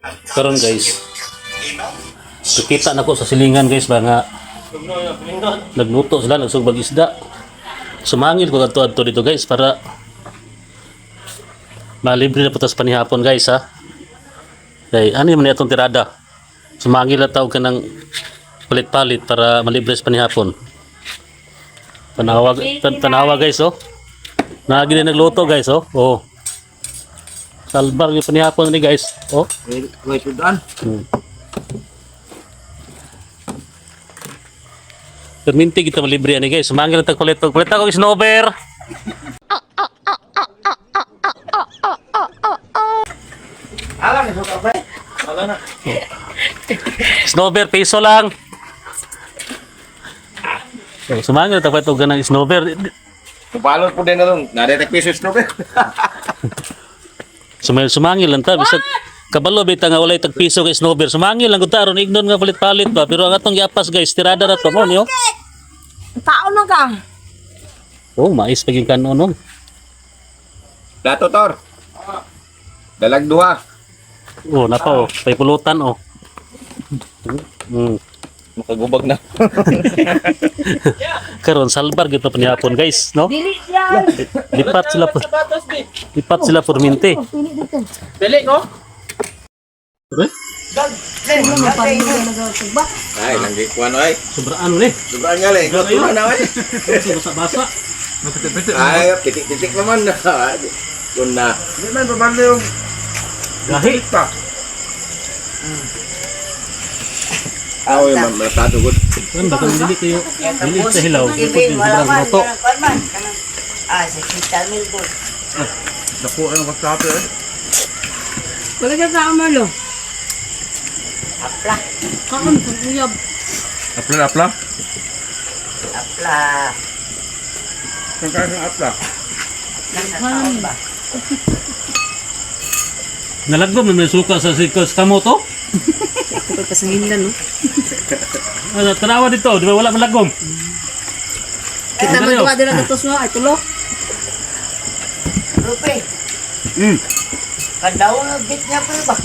Karon guys, nakita na ko sa silingan, guys, ba nga nagluto sila, nagsugbag isda. Sumangil ko kadto adto dito, guys, para malibre na po tas panihapon, guys, ha. Kay ano man itong tirada. Sumangil na tawag ka ng palit-palit para malibre sa panihapon. Tanawa, tanawa, guys, oh. Nagi na nagluto, guys, oh. Oh. Salbar yung panihapon ni, guys. Oh. Wait, sudan. Perminti kita malibre ani, guys. Sumangil na tagpalit. Palit ako snowbear. Alam ni suka pre. Ala na. Snowbear piso lang. So, sumangil na tagpalit og ganang snowbear. Kupalot po din na dong. Nadetek piso snow. Sumangil lang ta bisag kabalo bita nga walay tag piso kay snowbear. Sumangil lang gud ta aron ignon nga palit-palit ba, pero ang atong giapas, guys, tirada ra to mo niyo. Tao na ka. Oh, mais pa gyud kanon no. Dato tor. Dalag duha. Oh, napa oh, pay pulutan oh. Makagubag na. Karon salbar gyud to panihapon, guys, no? Dili siya. Lipat sila po. Lipat sila purminte. Pili dito. Dili ko? Eh? Ay, langgi kuan ay. Sobraan eh. Sobrang gali. Tura na ay. Basa-basa. Ay, pitik-pitik naman na. Kun na. Di man babalo yung Gahi. pa. Aw, yung malasado gud. Kan baka dili kayo dili sa hilaw. Ibig, wala Sobrang man. luto. Kanang kwan man. Ah, sa 60 mil po. Dako ang kasapi eh. Wala ka sa amalo. Apla. Kaon kung uyab. Apla apla. Apla. Kung kaya ng apla. Nasa taon ba? Nalagom na may suka sa sikos kamo to. Kapag kasanginlan no. Ano, tanawa dito, di ba wala malagom? Kita Ano man duha dira katos no ay tulo. Rupe. Kandaw na bit niya pa ba?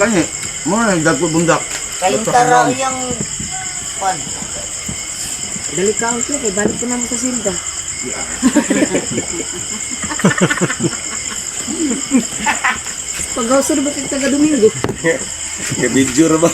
Gani. Mo na dagko bundak. Kayong tara yung kwan. Dali ka ang kay balik ko naman sa silda. Pag-hausar ba kay taga Domingo? Kay video ra ba?